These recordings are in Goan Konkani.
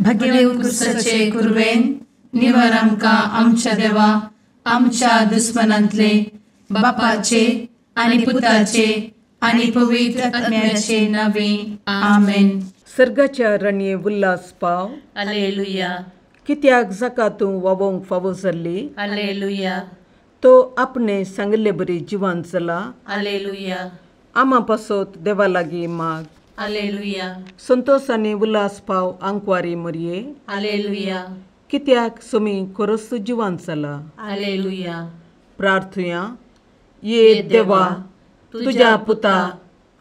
भगेवन क्रिस्ताचे कुरवेन निवार आमकां आमच्या देवा आमच्या दुस्मनांतले बापाचे आनी पुताचे आनी पवित्र आत्म्याचे नावे आमेन. सर्गाच्या रणये उल्हास पाव. हालेलुया. कित्याक जाका तूं वावोंक फावो जाल्ली. हालेलुया. तो आपणे सांगिल्ले बरी जिवान चला. हालेलुया. आमा पासत देवा लागीं माग. हालेलुया. संतोष आनी उल्हास पाव आंकवारी मरये. हालेलुया. कित्याक सुमी खरोच जिवान चला. हालेलुया. प्रार्थुया. ये देवा तुज्या पुता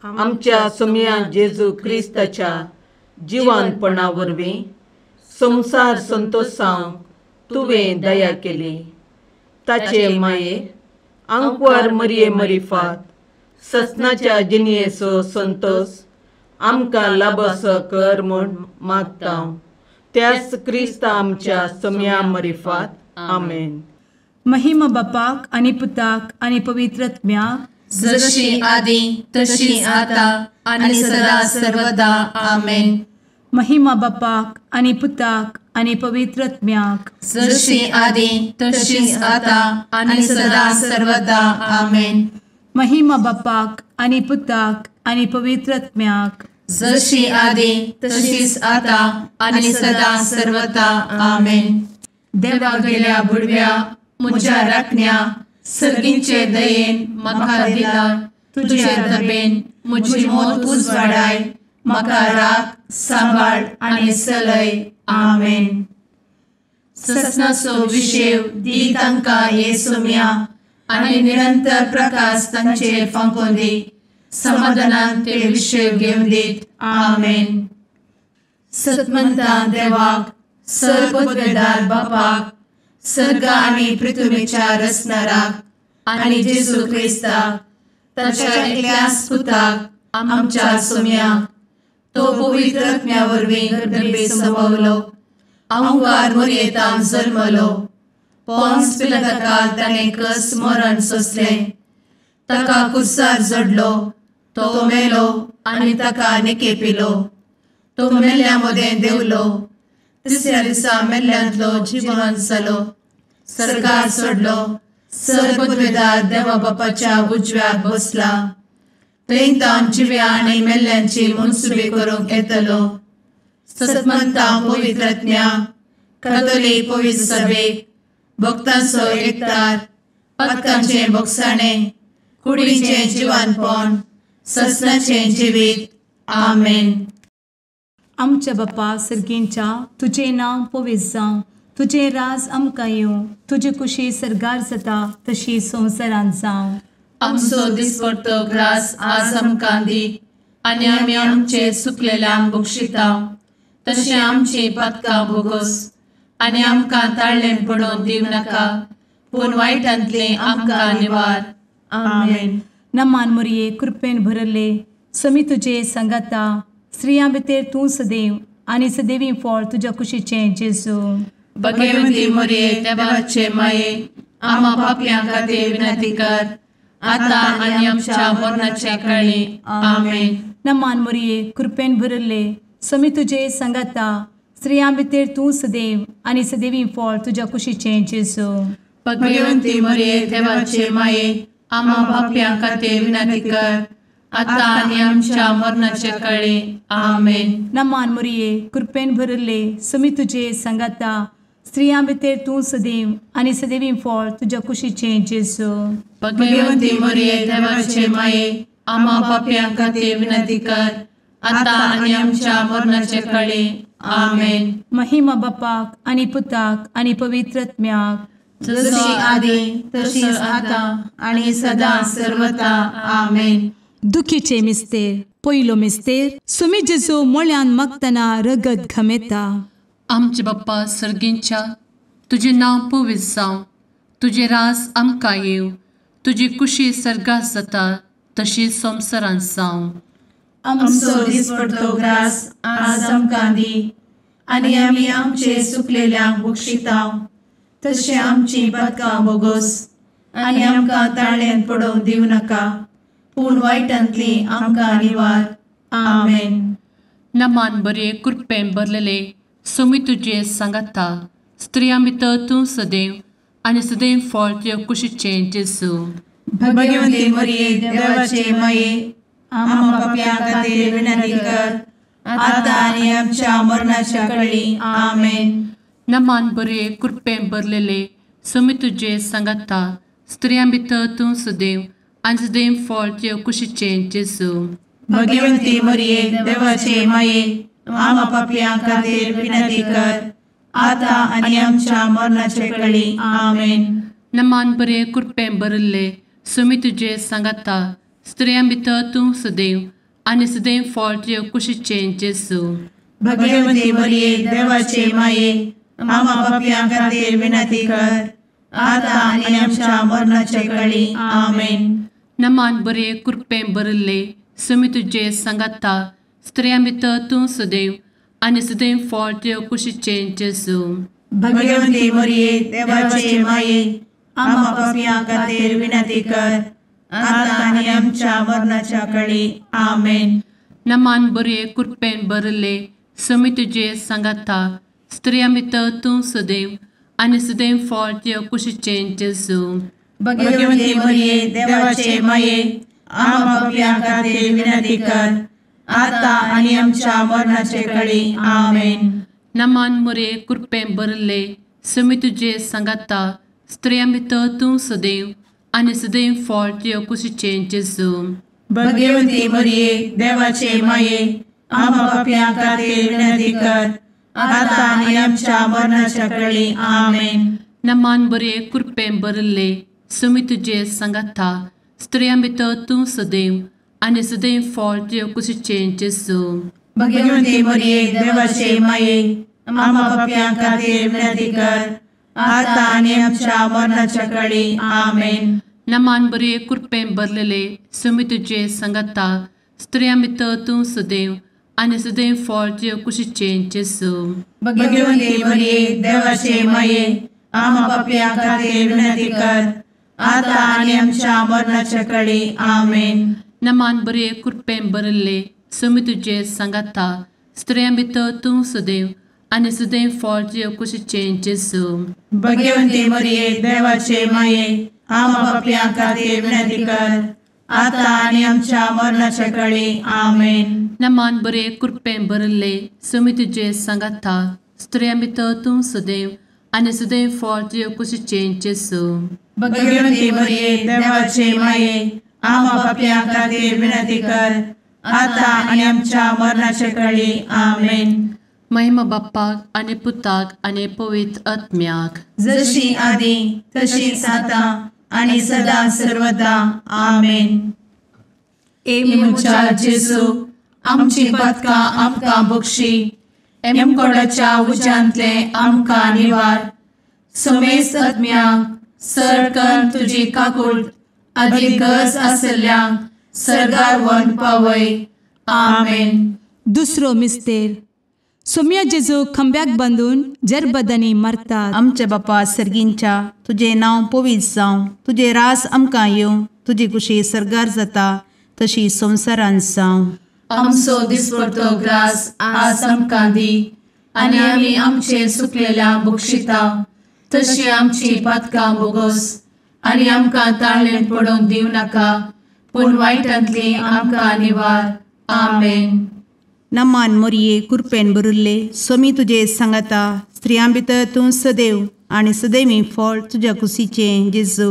आमच्या सोमया जेजू क्रिस्ताच्या जिवानपणा वरवीं संवसार संतोषांक तुवें दया केली. ताचे माये आंकवार मरये मरिफात ससनाच्या जिणयेचो संतोष आमकां लाभसो कर म्हूण मागता त्याच क्रिस्ता आमच्या सोमया मरिफात. आमेन. महिमा बापाक आनी पुताक आनी पवित्र आत्म्याक, जशी आदी तशी आता आनी सदा सर्वदा. आमेन. महिमा बापाक आनी पुताक आनी पवित्र आत्म्याक, जशी आदी तशी आता आनी सदा सर्वदा. आमेन. महिमा बापाक आनी पुताक आनी पवित्र आत्म्याक, जशी आदी तशीच आता आनी सदा सर्वदा. आमेन. देवा गेल्या बुडव्या म्हज्या राखण्या सर्गींचे दयेन म्हाका दिला तुजे दबेन म्हजी मोत उजवाडाय म्हाका राख सांबाळ आनी चलय. आमेन. ससनाचो विशेव दी तांकां हे सोम्या आनी निरंतर प्रकाश तांचेर फांकोवन दी. समाधानान ते विशेव घेवन दीत. आमेन. सतमंता देवाक सर्वपदवेदार बापाक सर्ग आनी पृथ्वीच्या रचणाराक आनी जेजू क्रिस्ताक ताच्या एकल्याच पुताक आमच्या सोम्याक तो पवित्र आत्म्या वरवीं गर्भे संभवलो आंकार मोरयेतान जल्मलो पोन्स पिलाताकाल ताणें कस मरण सोंसलें ताका कुर्सार जडलो तो मेलो आनी ताका निकेपिलो तो मेल्ल्या मदें देंवलो तिसऱ्या दिसा मेल्ल्यांतलो जिवन जालो सर्गार सोडलो सर्वपदवेदार देवा बापाच्या उजव्याक बसला थंय तावन जिव्या आनी मेल्ल्यांची मनसुबी करूंक येतलो. सतमंता पवित्र आत्म्या कातोलीक पवित्र सभेक भक्तांचो एकतार पातकांचें भोगसाणें कुडीचें जिवानपण ससनाचें जिवीत. आमेन. आमच्या बापा सर्गींच्या तुजें नांव पवित्र जावं, तुजें राज आमकां येवं, तुजी कुशी सर्गार जाता तशी संवसारांत जावं. आमचो दिसपडतो ग्रास आज आमकां दी आनी आमी आमचे सुकलेल्यांक बक्षिता तशें आमची पातकां भोगोस आनी आमकां ताळ्ळें पडोवन दिवं नाका पूण वायटांतलें आमकां निवार. आमेन. नमान मोरये कृपेन भरले समी तुजे सांगाता स्त्रियां भितर तूं सदैव आनी सदैवी फळ तुज्या कुशीचें जेजू. भगवंती मोरये देवाचे माये आमा पापयां खातीर विनंती कर आता आनी आमच्या मरणाच्या काळी. आमेन. नमान मोरये कृपेन भरले समी तुजे सांगाता स्त्रियां भितर तूं सदैव आनी सदैवी फळ तुज्या कुशीचें जेजू. भगवंती मोरये देवाचे माये आमा पापयां खातीर विनंती कर आता आनी आमच्या मरणाच्या काळी. आमेन. नमान मोरये कृपेन भरले समी तुजे सांगाता स्त्रियां भितर तूं सदैव आनी सदैवी फळ तुज्या कुशीचें जेजू. भगवंती मोरये देवाचे माये आमा पापयां खातीर विनंती कर आता आनी आमच्या मरणाच्या काळी. आमेन. महिमा बापाक आनी पुताक आनी पवित्र आत्म्याक, जशी आदी तशीच आता आनी सदा सर्वता. आमेन. दुखीचे मिस्तेर पयलो मिस्तेर सुमी जेजू मोळ्यान मागतना रगत घमेता. आमचे बाप्पा सर्गींच्या तुजें नांव पवित्र जावं, तुजें राज आमकां येवं, तुजी कुशी सर्गात जाता तशी संवसारांत जावं. आमचो दिसपडतो ग्रास आज आमकां दी आनी आमी आमचे सुकलेल्यांक बक्षिता तशें आमची पातकां भोगोस आनी आमकां ताळ्ळेंत पडोवंक दिवं नाका पूण वायटांतली आमकां निवार. आमेन. नमान बरे कृपेन भरलेले सोमी तुजे सांगाता, स्त्रियां भितर तूं सदैव आनी सदैव फळ तुज्या कुशीचें जेजू। भगवती मरिये देवाचे माये, आम्हा पाप्यां खातीर विनंती कर, आता आनी आमच्या मरणाच्या कळी। आमेन। नमान बरे कृपेन भरलेले, सोमी तुजे सांगाता, स्त्रियां भितर तूं सदैव आनी सदैव फळ तुज्या कुशीचें जेजू। भगवती मरिये देवाचे माये, आम्हा पाप्यां खातीर विनंती कर, आता आनी आमच्या मरणाच्या कळी। आमेन। नमान बरे कृपेन भरलेले, सोमी तुजे सांगाता, स्त्रियां भितर तूं सदैव आनी सदैव फळ तुज्या कुशीचें जेजू। भगवती मरिये देवाचे माये, आम्हा पाप्यां खातीर विनंती कर, आता आनी आमच्या मरणाच्या कळी। आमेन। नमान बरे कृपेन भरलेले, सोमी तुजे सांगाता, स्त्रियां भितर तूं सदैव आनी सदैव फळ तुज्या कुशीचें जेजू। भगवती मरिये देवाचे माये, आम्हा पाप्यां खातीर विनंती कर, आता आनी आमच्या मरणाच्या कळी। आमेन। नमान बरे कृपेन भरलेले, सोमी तुजे सांगाता, स्त्रियां भितर तूं सदैव आनी सदैव फळ तुज्या कुशीचें जेजू। भगवती मरिये देवाचे माये, आम्हा पाप्यां खातीर विनंती कर, आता आनी आमच्या मरणाचे कळी। आमेन। नमान मरिये कृपेन भरलेले, सोमी तुजे सांगाता, स्त्रियां भितर तूं सदैव आनी सदैव फळ तुज्या कुशीचें जेजू। भगवती मरिये देवाचे माये, आम्हा पाप्यां खातीर विनंती कर, आता आनी आमच्या मरणाच्या कळी। आमेन। नमान बरे कृपेन भरलेले, सोमी तुजे सांगाता, स्त्रियां भितर तूं सदैव आनी सदैव फळ तुज्या कुशीचें जेजू। भगवती मरिये देवाचे माये, आम्हा पाप्यां खातीर विनंती कर, आता आनी आमच्या मरणाच्या कळी। आमेन। नमान बरे कृपेन भरलेले, सोमी तुजे सांगाता, स्त्रियां भितर तूं सदैव आनी सदैव फळ तुज्या कुशीचें जेजू। भगवती मरिये देवाचे माये, आम्हा पाप्यां खातीर विनंती कर, आता आनी आमच्या मरणाच्या कळी। आमेन। नमान बरे कृपेन भरलेले, सोमी तुजे सांगाता, स्त्रियां भितर तूं सदैव आनी सदैव फळ तुज्या कुशीचें जेजू। भगवती मरिये देवाचे माये, आम्हा पाप्यां खातीर विनंती कर, आता आनी आमच्या मरणाच्या कळी। आमेन। नमान बरे कृपेन भरलेले, सोमी तुजे सांगाता, स्त्रियां भितर तूं सदैव आनी सदैव फळ तुज्या कुशीचें जेजू। भगवती मरिये देवाचे माये, आम्हा पाप्यां खातीर विनंती कर, आता आनी आमच्या मरणाच्या कळी। आमेन। महिमा बाप्पाक आनी पुताक आनी पवित्र आत्म्याक, जशी आदी तशीच आता आनी सदा सर्वदा। आमेन। ए म्हज्या जेजू, आमची पातकां आमकां बक्षी, एमकोडाच्या उज्यांतले आमकां निवार, समेस्त आत्म्यांक सरकन तुजी काकूट आदी गरज आशिल्ल्यांक सर्गार व्हरून पावय। आमेन। दुसरो मिस्तेर। सोम्या जेजू खंब्याक बांदून जरबदांनी मारतात। आमच्या बापा सर्गींच्या, तुजें नांव पवित्र जावं, तुजें रास आमकां येवं, तुजी कुशी सर्गार जाता तशी संवसारांत जावं। आमचो दिसपडतो ग्रास आज आमकां दी, आनी आमी आमचे सुकलेल्या बक्षिता तशी आमची पातकां बोगोस, आनी आमकां ताळेन पडोवंक दिवं नाका, पूण वायटांतली आमकां निवार। आमेन। नमान मोरये कृपेन भरिल्ले, सोमी तुजे सांगाता, स्त्रियां भितर तूं सदैव आनी सदैवी फळ तुज्या कुशीचें जेजू।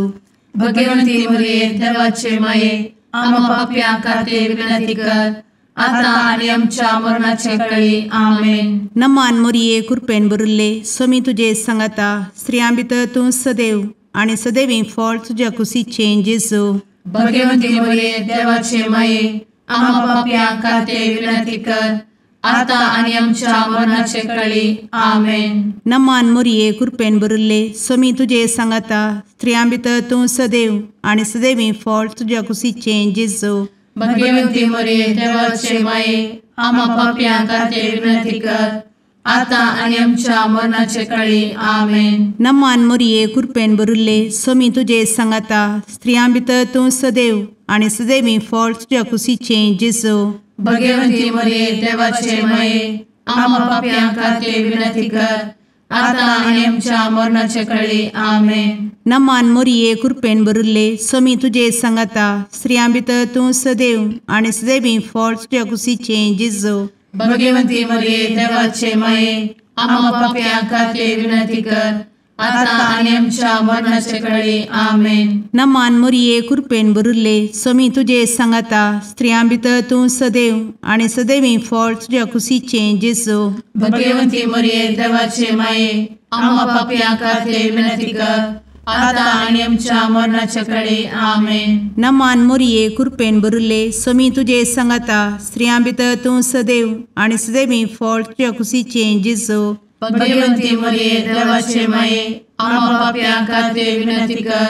भगवती मोरये देवाचे माये, आम्हा पाप्यां खातीर विनंती कर, आता आनी आमच्या मरणाचे कळी। आमेन। नमान मोरये कृपेन भरिल्ले, सोमी तुजे सांगाता, स्त्रियां भितर तूं सदैव आनी सदैवी फळ तुज्या कुशीचें जेजू। भगवती मोरये देवाचे माये, आम्हा पाप्यां खातीर विनंती कर, आता आनी आमच्या मरणाचे कळी। आमेन। नमान मोरये कृपेन भरिल्ले, सोमी तुजे सांगाता, स्त्रियां भितर तूं सदैव आनी सदैवी फळ तुज्या कुशीचें जेजू। भगवती मोरये देवाचे माये, आम्हा पाप्यां खातीर विनंती कर, आता आनी आमच्या मरणाचे कळी। आमेन। नमान मोरये कृपेन भरिल्ले, सोमी तुजे सांगाता, स्त्रियां भितर तूं सदैव आनी सदैवी फळ तुज्या कुशीचें जेजू। भगवती मोरये देवाचे माये, आमा पापयां खातीर विनंती कर आतां आनी आमच्या मरणाचे कळी. आमेन. नमान मोरये कृपेन भरिल्ले स्वामी तुजे सांगाता, स्त्रियां भितर तूं सदैव आनी सदैवी फळ तुज्या कुशीचें जेजू. भगवंती मरिये देवाचे माये आमा पापयां खातीर विनंती कर आतां आनी आमच्या मरणाचे कळी. आमेन. नमान मोरये कृपेन भरिल्ले स्वामी तुजे सांगाता, स्त्रियां भितर तूं सदैव आनी सदैवी फळ तुज्या कुशीचें जेजू. भगवंती मरिये देवाचे माये आमा पापयां खातीर विनंती कर आतां आनी आमच्या मरणाचे कळी. आमेन. नमान मोरये कृपेन भरिल्ले स्वामी तुजे सांगाता, स्त्रियां भितर तूं सदैव आनी सदैवी फळ तुज्या कुशीचें जेजू. भगवंती मरिये देवाचे माये आमा पापयां खातीर विनंती कर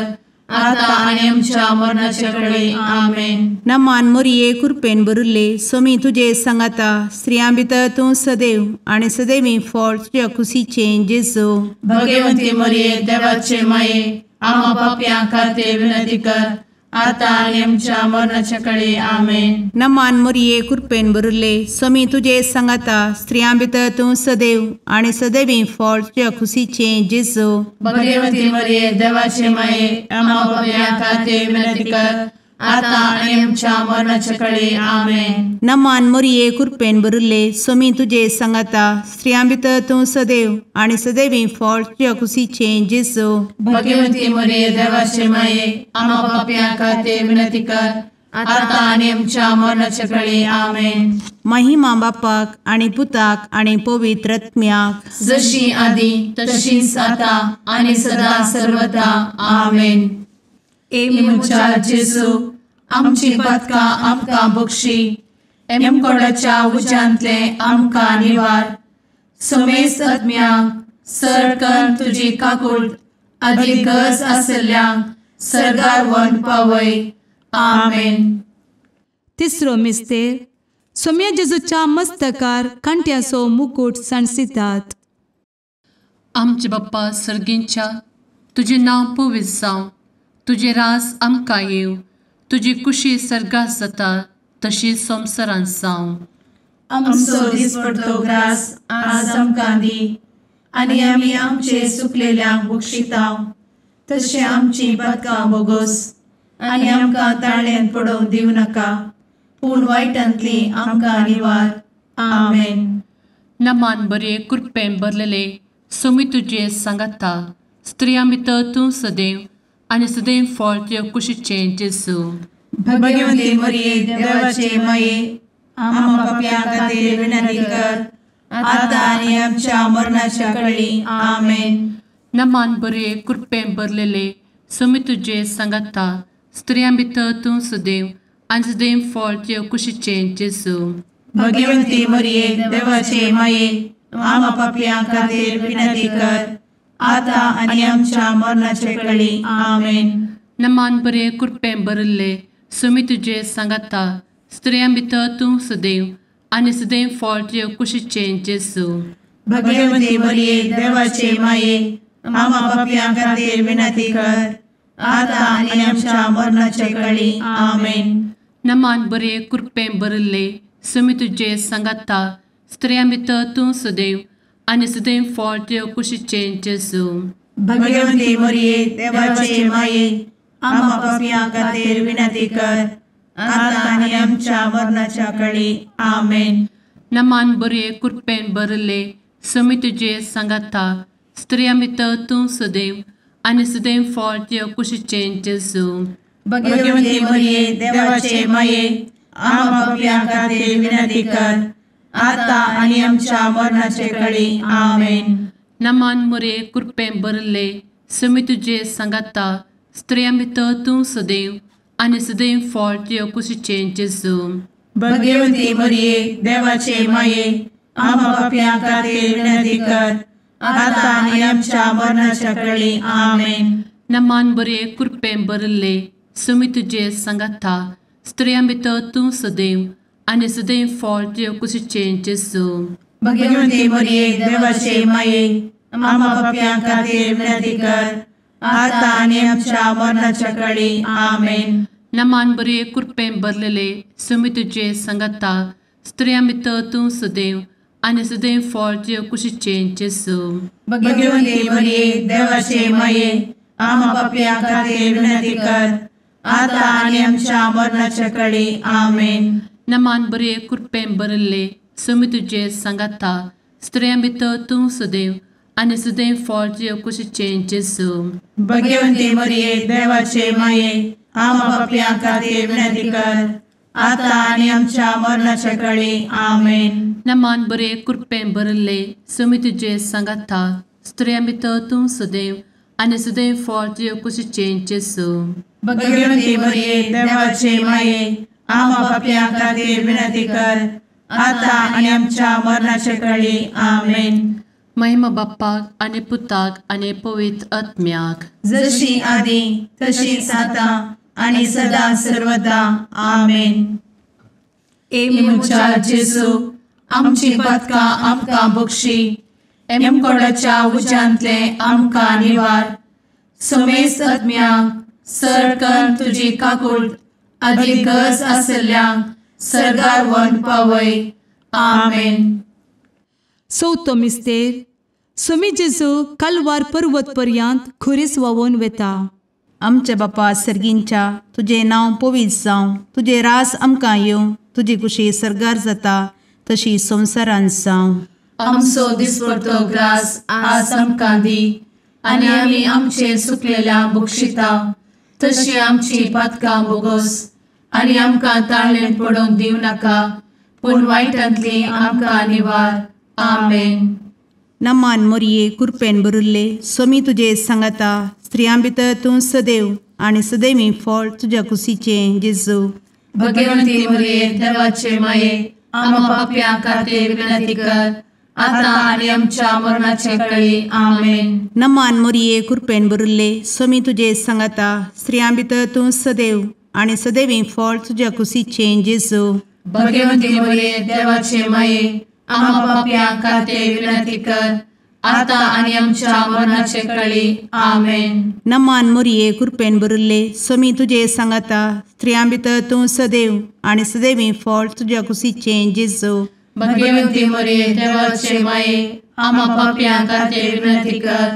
आतां आनी आमच्या मरणाचे कळी. आमेन. नमान मोरये कृपेन भरिल्ले स्वामी तुजे सांगाता, स्त्रियां भितर तूं सदैव आनी सदैवी फळ तुज्या कुशीचें जेजू. भगवंती मरिये देवाचे माये आमा पापयां खातीर विनंती कर आतां आनी आमच्या मरणाचे कळी. आमेन. नमान मोरये कृपेन भरिल्ले स्वामी तुजे सांगाता, स्त्रियां भितर तूं सदैव आनी सदैवी फळ तुज्या कुशीचें जेजू. भगवंती मरिये देवाचे माये आमा पापयां खातीर विनंती कर आतां आनी आमच्या मरणाचे कळी. आमेन. नमान मोरये कृपेन भरिल्ले स्वामी तुजे सांगाता, स्त्रियां भितर तूं सदैव आनी सदैवी फळ तुज्या कुशीचें जेजू. भगवंती मरिये देवाचे माये आमा पापयां खातीर विनंती कर आतां आनी आमच्या मरणाचे कळी. आमेन. महिमा बापाक आनी पुताक आनी पवित्र आत्म्याक, जशी आदी तशीच आतां आनी सदा सर्वदा. आमेन. ए म्हज्या जेजू आमची पातकां आमकां बक्षी, एमकोडाच्या उज्यांतले आमकां निवार, समेस्त आत्म्यांक सरकन तुजी काकूट आदी गरज आसल्ल्यांक सर्गार व्हरून पावय. आमेन. तिसरो मिस्तेर सोम्या जेजूच्या मस्तकार कांट्याचो मुकूट सांडसितात. आमचे बाप्पा सर्गींच्या, तुजें नांव पवित्र जावं, तुजें राज आमकां येवं, तुजी कुशी सर्गात जाता तशी संवसारांत जावं. आमचो दिसपडतो ग्रास आज आमकां दी आनी आमी आमचे सुकलेल्यांक बक्षिता तशें आमची पातकां बोगोस आनी आमकां ताळ्यान पडोवंक दिवं नाका, पूण वायटांतली आमकां निवार. आमेन. नमान बरे कृपेन भरलेले स्वामी तुजे सांगाता, स्त्रियां भितर तूं सदैव आनी सदैव फळ तुज्या कुशीचें जेजू. भगवंती मरिये देवाचे माये आमा पापयां खातीर विनंती कर आतां आनी आमच्या मरणाच्या कळी. आमेन. नमान बरे कृपेन भरलेले स्वामी तुजे सांगाता, स्त्रियां भितर तूं सदैव आनी सदैव फळ तुज्या कुशीचें जेजू. भगवंती मरिये देवाचे माये आमा पापयां खातीर विनंती कर आतां आनी आमच्या मरणाचे कळी. आमेन. नमान बरे कृपेन भरिल्ले स्वामी तुजे सांगाता, स्त्रियां भितर तूं सदैव आनी सदैव फळ तुज्या कुशीचें जेजू. भगवंती मरिये देवाचे माये आमा पापयां खातीर विनंती कर आतां आनी आमच्या मरणाचे कळी. आमेन. नमान बरे कृपेन भरिल्ले स्वामी तुजे सांगाता, स्त्रियां भितर तूं सदैव आनी सदैव फळ तुज्या कुशीचें जेजू. भगवंती मरिये देवाचे माये आमा पापयां खातीर विनंती कर आतां आनी आमच्या मरणाच्या कळी. आमेन. नमान बरे कृपेन भरिल्ले स्वामी तुजे सांगाता, स्त्रियां भितर तूं सदैव आनी सदैव फळ तुज्या कुशीचें जेजू. भगवंती मरिये देवाचे माये आमा पापयां खातीर विनंती कर आतां आनी आमच्या मरणाचे कळी. आमेन. नमान मोरे कृपेन भरिल्ले स्वामी तुजे सांगाता, स्त्रियां भितर तूं सदैव आनी सदैव फळ तुज्या कुशीचें जेजू. भगवंती मरिये देवाचे माये आमा पापयां खातीर विनंती कर आतां आनी आमच्या मरणाच्या कळी. आमेन. नमान बरे कृपेन भरिल्ले स्वामी तुजे सांगाता, स्त्रियां भितर तूं सदैव आनी सदैव फळ तुज्या कुशीचें जेजू. भगवंती मरिये देवाचे माये आमा पापयां खातीर विनंती कर आतां आनी आमच्या मरणाच्या कळी. आमेन. नमान बरे कृपेन भरलेले स्वामी तुजे सांगाता, स्त्रियां भितर तूं सदैव आनी सदैव फळ तुज्या कुशीचें जेजू. भगवंती मरिये देवाचे माये, आमा पापयां खातीर विनंती कर, आतां आनी आमच्या मरणाच्या कळी. आमेन. नमान बरे कृपेन भरिल्ले, स्वामी तुजे सांगाता, स्त्रियां भितर तूं सदैव आनी सदैव फळ तुज्या कुशीचें जेजू. भगवंती मरिये देवाचे माये, आमा पापयां खातीर विनंती कर, आतां आनी आमच्या मरणाच्या कळी. आमेन. नमान बरे कृपेन भरिल्ले, स्वामी तुजे सांगाता, स्त्रियां भितर तूं सदैव आनी सदैव फळ तुज्या कुशीचें जेजू. भगवंती मरिये देवाचे माये, आमा पापयां खातीर विनंती कर, आतां आनी आमच्या मरणाच्या कळी. आमेन. महिमा बाप्पाक आनी पुताक आनी पवित्र आत्म्याक, जशी आदी तशीच आतां आनी सदा सर्वदा. आमेन. ए म्हज्या जेजू, आमची पातकां आमकां बक्षी, एमकोडाच्या उज्यांतले आमकां निवार, समेस्त आत्म्यांक सरकन तुजी काकूट आदी गरज आसल्ल्यांक सर्गार व्हरून पावय. आमेन. चवथो मिस्तेर. स्वामी जेजू कालवार पर्वत पर्यंत खुरीस व्हांवून वेता. आमच्या बापा सर्गींच्या, तुजें नांव पवित्र जावं, तुजें राज आमकां येवं, तुजी कुशी सर्गार जाता तशी संवसारांत जावं. आमचो दिसपडतो ग्रास आज आमकां दी, आनी आमी आमचे सुकलेल्या बक्षिता तशी आमची पातकां बोगोस, आनी आमकां ताळेन पडोवंक दिवं नाका, पूण वायटांतली आमकां निवार. आमेन. नमान मोरये कृपेन भरिल्ले, स्वामी तुजे सांगाता, स्त्रियां भितर तूं सदैव आनी सदैवी फळ तुज्या कुशीचें जेजू. भगवंती मरिये देवाचे माये, आमा पापयां खातीर विनंती कर, आतां आनी आमच्या मरणाचे कळी. आमेन. नमान मोरये कृपेन भरिल्ले, स्वामी तुजे सांगाता, स्त्रियां भितर तूं सदैव आनी सदैवी फळ तुज्या कुशीचें जेजू. भगवंती मरिये देवाचे माये, आमा पापयां खातीर विनंती कर, आतां आनी आमच्या मरणाचे कळी. आमेन. नमान मोरये कृपेन भरिल्ले, स्वामी तुजे सांगाता, स्त्रियां भितर तूं सदैव आनी सदैवी फळ तुज्या कुशीचें जेजू. भगवंती मरिये देवाचे माये, आमा पापयां खातीर विनंती कर,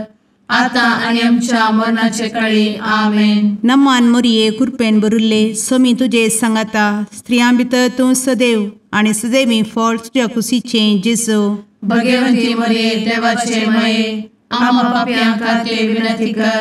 आतां आनी आमच्या मरणाचे कळी. आमेन. नमान मोरये कृपेन भरिल्ले, स्वामी तुजे सांगाता, स्त्रियां भितर तूं सदैव आनी सदैवी फळ तुज्या कुशीचें जेजू. भगवंती मरिये देवाचे माये, आमा पापयां खातीर विनंती कर,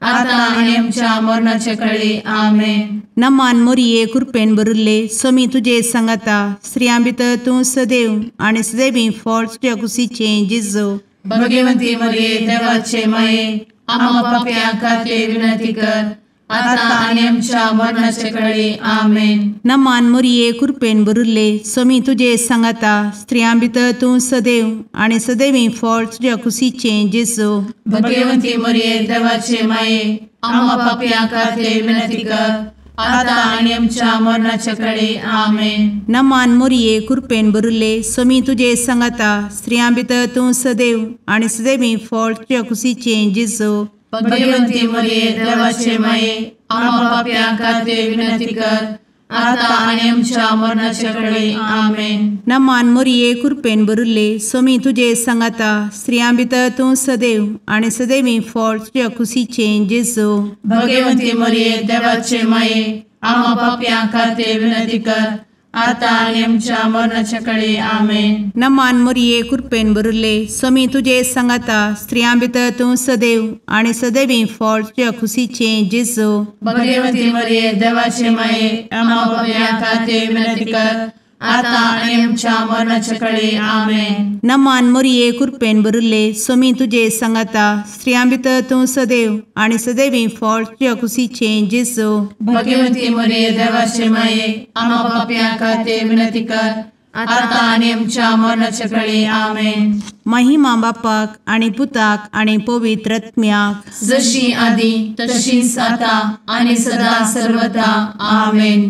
आतां आनी आमच्या मरणाचे कळी. आमेन. नमान मोरये कृपेन भरिल्ले, स्वामी तुजे सांगाता, स्त्रियां भितर तूं सदैव आनी सदैवी फळ तुज्या कुशीचें जेजू. भगवंती मरिये देवाचे माये, आमा पापयां खातीर विनंती कर, आतां आनी आमच्या मरणाचे कळी. आमेन. नमान मोरये कृपेन भरिल्ले, स्वामी तुजे सांगाता, स्त्रियां भितर तूं सदैव आनी सदैवी फळ तुज्या कुशीचें जेजू. भगवंती मरिये देवाचे माये, आमा पापयां खातीर विनंती कर, आतां आनी आमच्या मरणाचे कळी. आमेन. नमान मोरये कृपेन भरिल्ले, स्वामी तुजे सांगाता, स्त्रियां भितर तूं सदैव आनी सदैवी फळ तुज्या कुशीचें जेजू. भगवंती मरिये देवाचे माये, आमा पापयां खातीर विनंती कर, आतां आनी आमच्या मरणाचे कळी. आमेन. नमान मोरये कृपेन भरिल्ले, स्वामी तुजे सांगाता, स्त्रियां भितर तूं सदैव आनी सदैवी फळ तुज्या कुशीचें जेजू. भगवंती मरिये देवाचे माये, आमा पापयां खातीर विनंती कर, आतां आनी आमच्या मरणाचे कळी. आमेन. नमान मोरये कृपेन भरिल्ले, स्वामी तुजे सांगाता, स्त्रियां भितर तूं सदैव आनी सदैवी फळ तुज्या कुशीचें जेजू. भगवंती मरिये देवाचे माये, आमा पापयां खातीर विनंती कर, आतां आनी आमच्या मरणाचे कळी. आमेन. नमान मोरये कृपेन भरिल्ले, स्वामी तुजे सांगाता, स्त्रियां भितर तूं सदैव आनी सदैवी फळ तुज्या कुशीचें जेजू. भगवंती मरिये देवाचे माये, आमा पापयां खातीर विनंती कर, आतां आनी आमच्या मरणाचे कळी. आमेन. महिमा बापाक आनी पुताक आनी पवित्र आत्म्याक, जशी आदी तशीच आतां आनी सदा सर्वदा. आमेन.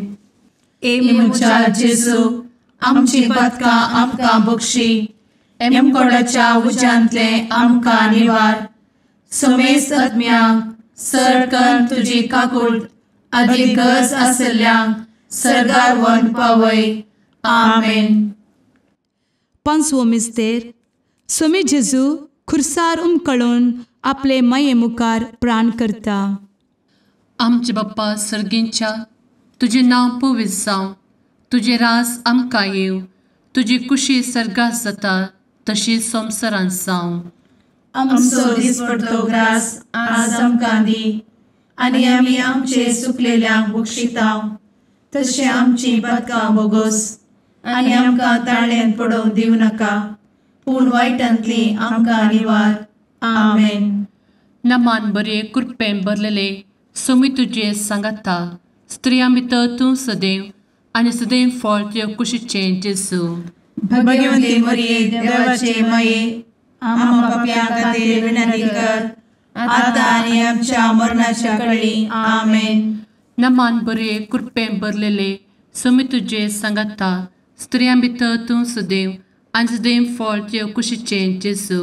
ए म्हज्या जेजू, आमची पातकां आमकां बक्षी, एमकोडाच्या उज्यांतले आमकां निवार, समेस्त आत्म्यांक सरकन तुजी काकूट आदी गरज आसल्ल्यांक सर्गार व्हरून पावय. आमेन. पांचवो मिस्तेर सोमी जेजू खुर्सार उमकळून आपले माये मुखार प्राण करता. आमचे बाप्पा सर्गींच्या, तुजें नांव पवित्र जावं, तुजें राज आमकां येवं, तुजी कुशी सर्गात जाता तशी संवसारांत जावं. आमचो दिसपडतो ग्रास आज आमकां दी आनी आमी आमचे सुकलेल्यांक बक्षिता तशें आमची पातकां बोगोस आनी आमकां ताळ्यांत पडोवंक दिवं नाका, पूण वायटांतली आमकां निवार. आमेन. नमान बरे कृपेन भरलेले सोमी तुजे सांगाता, स्त्रियां भितर तूं सदैव आनी सदैव फळ तुजे कुशीचें जेजू. भगवंती मरिये देवाचे माये, आम्हा पाप्यां खातीर विनंती कर आतां आनी आमच्या मरणाच्या कळी. आमेन. नमान बरे कृपेन भरलेले सोमी तुजे सांगाता, स्त्रियां भितर तूं सदैव आनी सदैव फळ तुजे कुशीचें जेजू.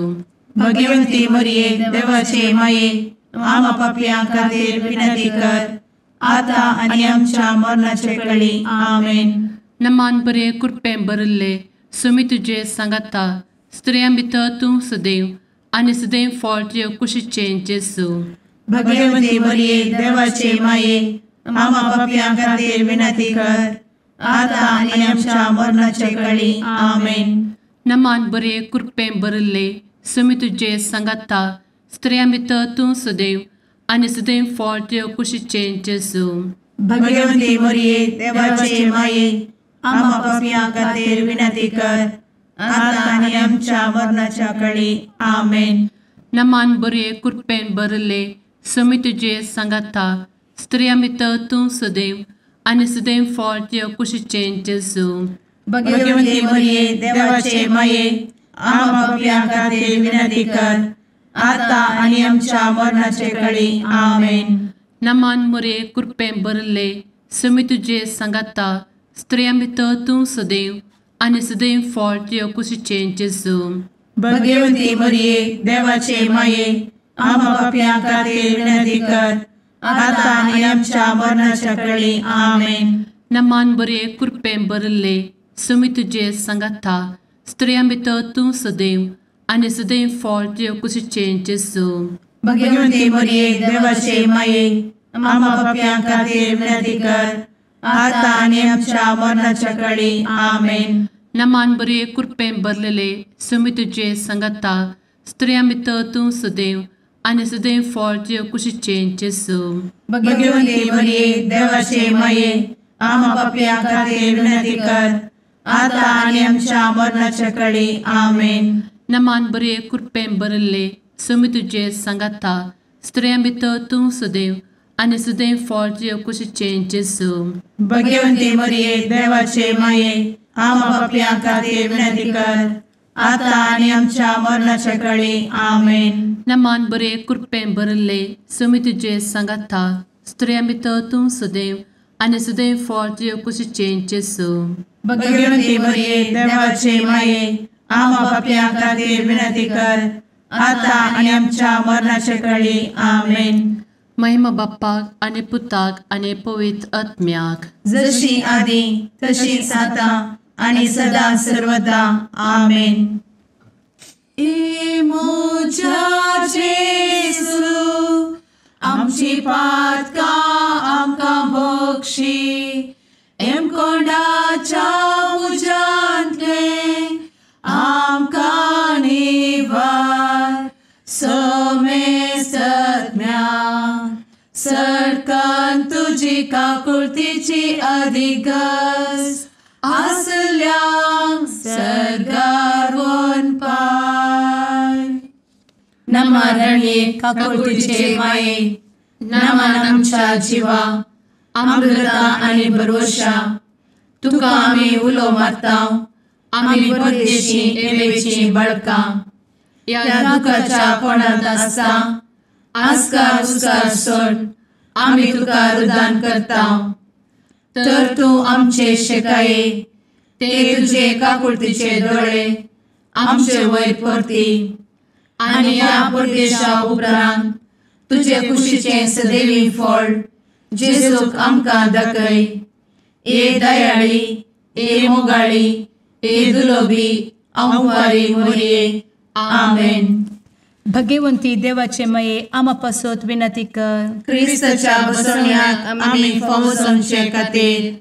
भगवंती मरिये देवाचे माये, आम्हा पाप्यां खातीर विनंती कर आतां आनी आमच्या मरणाच्या कळी. आमेन. नमान बरे कृपेन भरिल्ले सोमी तुजे सांगाता, स्त्रियां भितर तूं सदैव आनी सदैव फळ तुजे कुशीचें जेजू. भगवंती मरिये देवाचे माये, आम्हा पाप्यां खातीर विनंती कर आतां आनी आमच्या मरणाच्या कळी. आमेन. नमान बरे कृपेन भरिल्ले सोमी तुजे सांगाता, स्त्रियां भितर तूं सदैव आनी सदैव फळ तुजे कुशीचें जेजू. भगवंती मरिये देवाचे माये, आम्हा पाप्यां खातीर विनंती कर आतां आनी आमच्या मरणाच्या कळी. आमेन. नमान बरे कृपेन भरिल्ले सोमी तुजे सांगाता, स्त्रियां भितर तूं सदैव आनी सदैव फळ तुजे कुशीचें जेजू. भगवंती मरिये देवाचे माये, आम्हा पाप्यां खातीर विनंती कर आतां आनी आमच्या मरणाचे कळी. आमेन. नमान मरिये कृपेन भरिल्ले सोमी तुजे सांगाता, स्त्रियां भितर तूं सदैव आनी सदैव फळ तुजे कुशीचें जेजू. भगवंती मरिये देवाचे माये, आम्हा पाप्यां खातीर विनंती कर आतां आनी आमच्या मरणाच्या कळी. आमेन. नमान बरे कृपेन भरिल्ले सोमी तुजे सांगाता, स्त्रियां भितर तूं सदैव आनी सदैव फळ तुजे कुशीचें जेजू. भगवंती मरिये देवाचे माये, आम्हा पाप्यां खातीर विनंती कर आतां आनी आमच्या मरणाच्या कळी. आमेन. नमान बरे कृपेन भरलेले सोमी तुजे सांगाता, स्त्रियां भितर तूं सदैव आनी सदैव फळ तुजे कुशीचें जेजू. भगवंती मरिये देवाचे माये, आम्हा पाप्यां खातीर विनंती कर आतां आनी आमच्या मरणाच्या कळी. आमेन. नमान बरे कृपेन भरिल्ले सोमी तुजे सांगाता, स्त्रियां भितर तूं सदैव आनी सदैव फळ तुजे कुशीचें जेजू. भगवंती मरिये देवाचे माये, आम्हा पाप्यां खातीर विनंती कर आतां आनी आमच्या मरणाच्या कळी. आमेन. नमान बरे कृपेन भरिल्ले सोमी तुजे सांगाता, स्त्रियां भितर तूं सदैव आनी सदैव फळ तुजे कुशीचें जेजू. भगवंती मरिये देवाचे माये, आम्हा पाप्यां खातीर विनंती कर आतां आनी आमच्या मरणाच्या कळी. आमेन. महिमा बाप्पाक आनी पुताक आनी पवित्र आत्म्याक, जशी आदी तशीच आतां आनी सदा सर्वदा. आमेन. ए म्हज्या जेजू, आमची पातकां आमकां बक्षी, एमकोंडाच्या उज्यांतलें आमकां निवार. समेस्तज्ञा सरकान तुजी काकुळतीची अधिगस आसल्यांक सर्गार वनपाय. नमरणे काकुळतीचे माये, नमन आमच्या जिवा, अमृता आनी भरवशा, तुका आमी उलो मारता, आमी परदेशी एवेची बळकां, ह्या दुखाच्या कोणांत आसता आस्कार उस्कार सोड आमी तुका रुदान करता. तर तूं आमचे शेकाये, ते तुजे काकुळतीचे दोळे आमचे वयर परती आनी ह्या परदेशा उपरांत तुजे कुशीचें सदैवी फळ जेजूक आमकां दाखय. ए दयाळी, ए मोगाळी, ए दुलोबी आंवकारी मोरये. आमेन. भगवंती देवाचे माये आमा पासत विनंती कर. क्रिस्ताच्या बसवण्याक आमी फावो जावचे खातीर.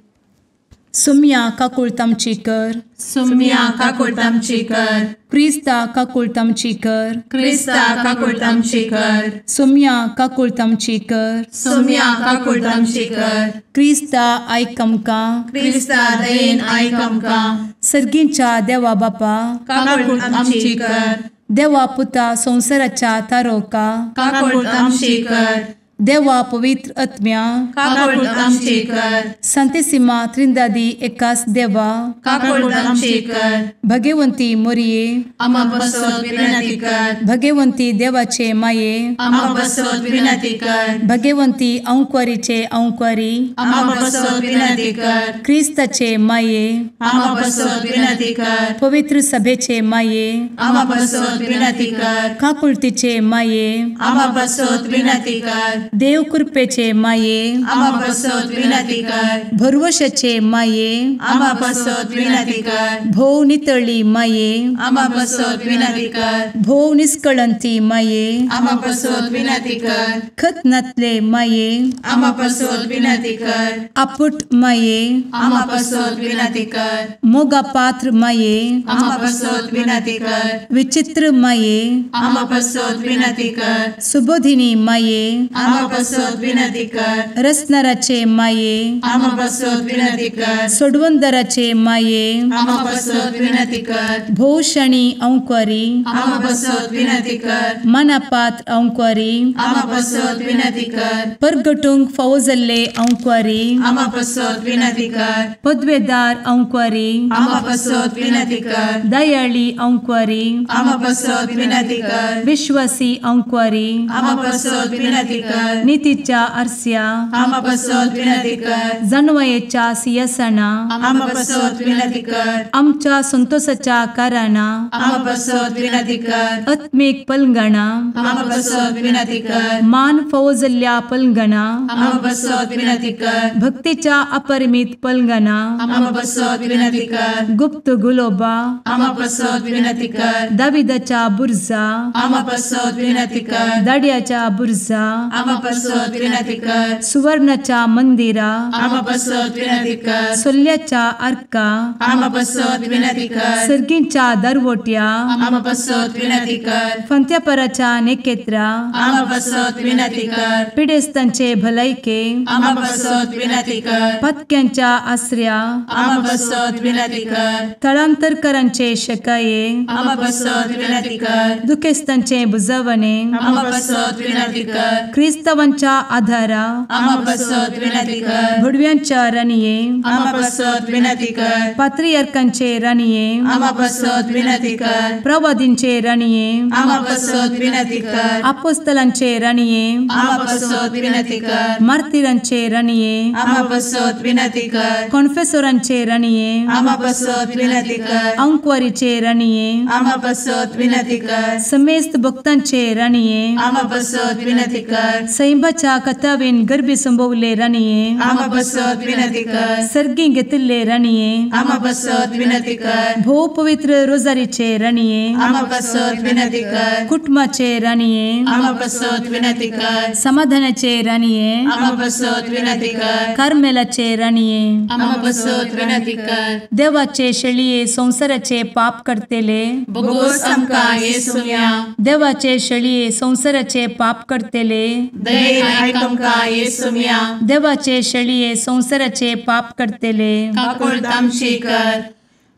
सुम्या काकुळट आमची कर. सुम्या काकुळट आमची कर. क्रिस्ता काकुळट आमची कर. क्रिस्ता काकुळट आमची कर. सुम्या काकुळट आमची कर. सुम्या काकुळट आमची कर. क्रिस्ता आयक आमकां. क्रिस्ता दयेन आयक आमकां. सर्गींच्या देवा बापा काकुळट आमची कर. देवा पुता संवसाराच्या तारोका काकुळट आमची कर. देवा पवित्र आत्म्या काकुळट आमची कर. संतेसिमा त्रिंदादी एकास देवा काकुळट आमची कर. भगवंती मोरये आमा पासत विनंती कर. भगवंती देवाचे माये आमा पासत विनंती कर. भगवंती अंकुरीचे अंकुरी आमा पासत विनंती कर. क्रिस्ताचे माये आमा पासत विनंती कर. पवित्र सभेचे माये आमा पासत विनंती कर. काकुळतीचे माये आमा पासत विनंती कर. देव कृपेचे माये आमा पासत विनंती कर. भरवशाचे माये आमा पासत विनंती कर. भोव नितळी माये आमा पासत विनंती कर. भोव निष्कळंती माये आमा पासत विनंती कर. खत नातले माये आमा पासत विनंती कर. आपुट माये आमा पासत विनंती कर. मोगा पात्र माये आमा पासत विनंती कर. विचित्र माये आमा पासत विनंती कर. सुबोधिनी माये आमा पासत विनंती कर. रसनाराचे माये आमा पासत विनंती कर. सोडवंदराचे माये आमा पासत विनंती कर. भोवशणी अंकुरी आमा पासत विनंती कर. मनापात्र अंकुरी आमा पासत विनंती कर. परगटूंक फावो जाल्ले अंकुरी आमा पासत विनंती कर. पदवेदार अंकुरी आमा पासत विनंती कर. दयाळी अंकुरी आमा पासत विनंती कर. विश्वासी अंकुरी आमा पासत विनंती कर. नितीच्या आरस्या आमा पासत विनंती कर. जानवयेच्या सिंहासना आमा पासत विनंती कर. आमच्या संतोषाच्या कारणा आमा पासत विनंती कर. आत्मीक पलंगणा आमा पासत विनंती कर. मान फावो जाल्ल्या पलंगणा आमा पासत विनंती कर. भक्तीच्या अपरिमित पलंगणा आमा पासत विनंती कर. गुप्त गुलोबा आमा पासत विनंती कर. दाविदाच्या बुर्जा आमा पासत विनंती कर. दाड्याच्या बुर्जा आमा पासत विनंती कर. सुवर्णाच्या मंदिरा आमा पासत विनंती कर. सोल्ल्याच्या आर्का आमा पासत विनंती कर. सर्गींच्या दरवट्या आमा पासत विनंती कर. फंत्यापराच्या नेकेत्रा आमा पासत विनंती कर. पिडेस्तांचे भलायके आमा पासत विनंती कर. पत्क्यांच्या आसऱ्या आमा पासत विनंती कर. थळांतरकरांचे शकाये आमा पासत विनंती कर. दुखेस्तांचे बुजवणे आमा पासत विनंती कर. क्रिस्तावांच्या आधारा आमा पासत विनंती कर. भुडव्यांच्या राणये आमा पासत विनंती कर. पात्रियार्कांचे राणये आमा पासत विनंती कर. प्रवादींचे राणये आमा पासत विनंती कर. आपोस्तलांचे राणये आमा पासत विनंती कर. मार्तिरांचे राणये आमा पासत विनंती कर. कॉन्फेसोरांचे राणये आमा पासत विनंती कर. अंकुवारीचे राणये आमा पासत विनंती कर. समेस्त भक्तांचे राणये आमा पासत विनंती कर. सैंबाच्या कथावेन गर्भी संभवले राणये आमा पासत विनंती कर. सर्गी घेतिल्ले राणये आमा पासत विनंती कर. भोव पवित्र रोजारीचे राणये आमा पासत विनंती कर. कुटुंबाचे राणये आमा पासत विनंती कर. समाधानाचे राणये आमा पासत विनंती कर. कार्मेलाचे राणये आमा पासत विनंती कर. देवाचे शेळये संवसाराचे पाप करतेले बोगोस आमकां येसुम्या देवाचे शेळये संवसाराचे पाप करतेले दयेन आयक आमकां येसुम्या देवाचे शेळये संवसाराचे पाप करतेले काकुळट आमची कर.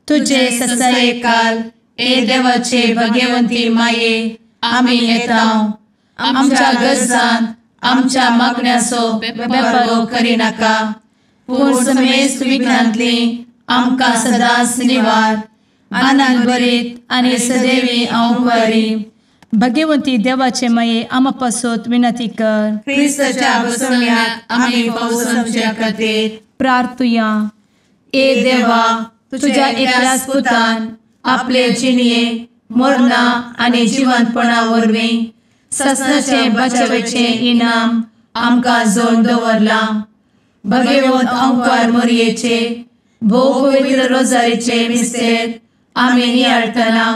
तुझे ससायेकाल ए देवाचे भगवंती माये आमी येता आमच्या गरजान आमच्या मागण्याचो बेपारो करिनाका पूण समेस्त विघ्नांतली आमकां सदांच निवार आनंद भरीत आनी सदैवी अंकुरी. भगवंती देवाचे माये आमा पासत विनंती कर. क्रिस्ताच्या बसवण्याक आमी फावो जावचे खातीर प्रार्थुया. ए देवा तुझ्या एकल्याच पुतान आपले जिणये मरणा आनी जिवंतपणा वरवीं ससनाचें बचावेचें इनाम आमकां जोडून दवरलां. भगवंत अंकार मोरयेचे भोव पवित्र रोजारीचे मिस्तेर आमी नियाळटना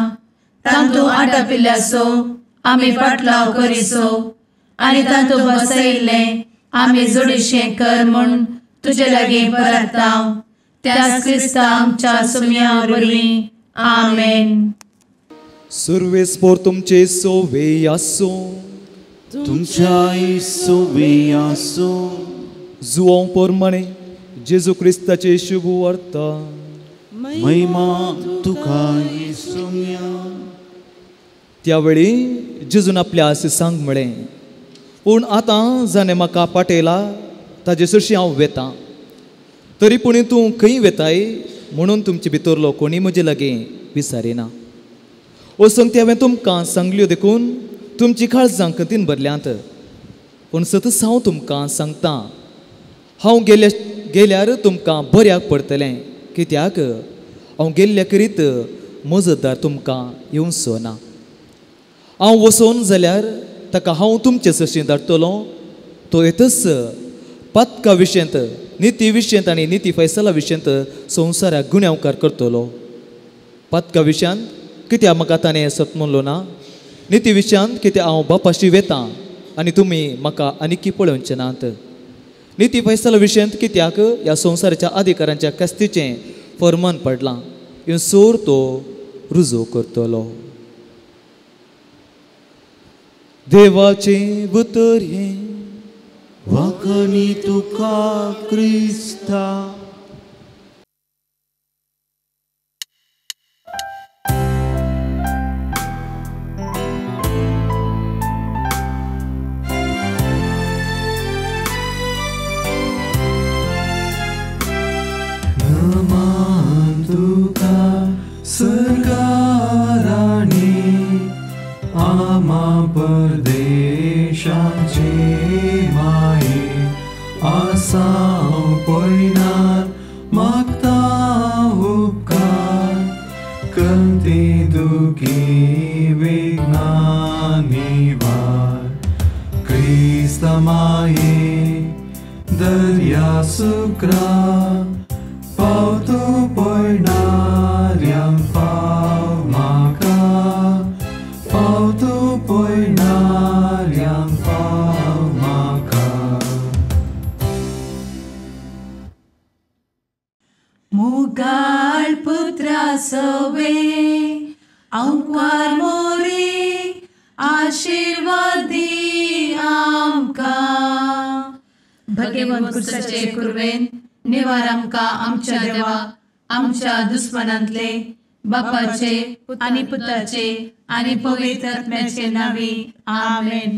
तांतू आटापिल्ल्याचो आमी पाटलाव करिसो आनी तांतू बसयिल्लें आमी जोडीशें कर म्हूण तुजे लागीं परता त्याच क्रिस्ता आमच्या सुम्या वरवीं. आमेन. सुर्वेस्पोर तुमचे सोवे आसूं. तुमच्याय सोवे आसूं. जुवांव पोरमाणे जेजू क्रिस्ताचे शुभ वार्ता. महिमा तुका येसुम्या. त्यावेळी जेजून आपल्या शिसांक म्हळें, पूण आतां जाणें म्हाका पाटयला ताजे सरशीं हांव वेतां, तरी पूण तूं खंय वेताय म्हणून तुमचे भितरलो कोणी म्हजे लागीं विचारिना. ओ संगती हांवें तुमकां सांगल्यो देखून तुमची काळजां खंतीन भरल्यांत, पूण सतच हांव तुमकां सांगतां, हांव गेल्यार तुमकां बऱ्याक पडटलें, कित्याक हांव गेल्ल्या करीत मजतदार तुमकां येवचो ना. हांव वचोन जाल्यार ताका हांव तुमचे सरशीं धाडटलो, तो येतच पातका विशयंत, निती विशयंत आनी निती फैसला विशयंत संवसाराक गुन्यांवकार करतलो. पातका विशयांत कित्याक म्हाका ताणें सत म्हणलो ना, निती विशयांत कित्याक हांव बापाशी वेतां आनी तुमी म्हाका आनीकी पळोवचे नात, निती फैसला विशयंत कित्याक ह्या संवसाराच्या अधिकारांच्या कस्तीचें फर्मान पडलां, ह्यो सोर तो रुजू करतलो. देवाचें उतर हें. वाखणी तुका क्रिस्ता. नमन तुका सर्गाराणी आमा परदेशाचे माये आसाव पयनार मागता उपकार कंती दुखी विघ्ना निवार क्रिस्ता माये दर्या सुक्रा पावतो पयणाऱ्यांक पाव म्हाका पावतो पयणाऱ्यांक पाव म्हाका. मुगाळ पुत्रा सवे अंकार मोरे आशीर्वादी आमकां. भगवंत कुर्साचे कुर्वेन निवार आमकां आमच्या देवा आमच्या दुस्मनांतले बापाचे आनी पुताचे आनी पवित्र आत्म्याचे नांवी. आमेन.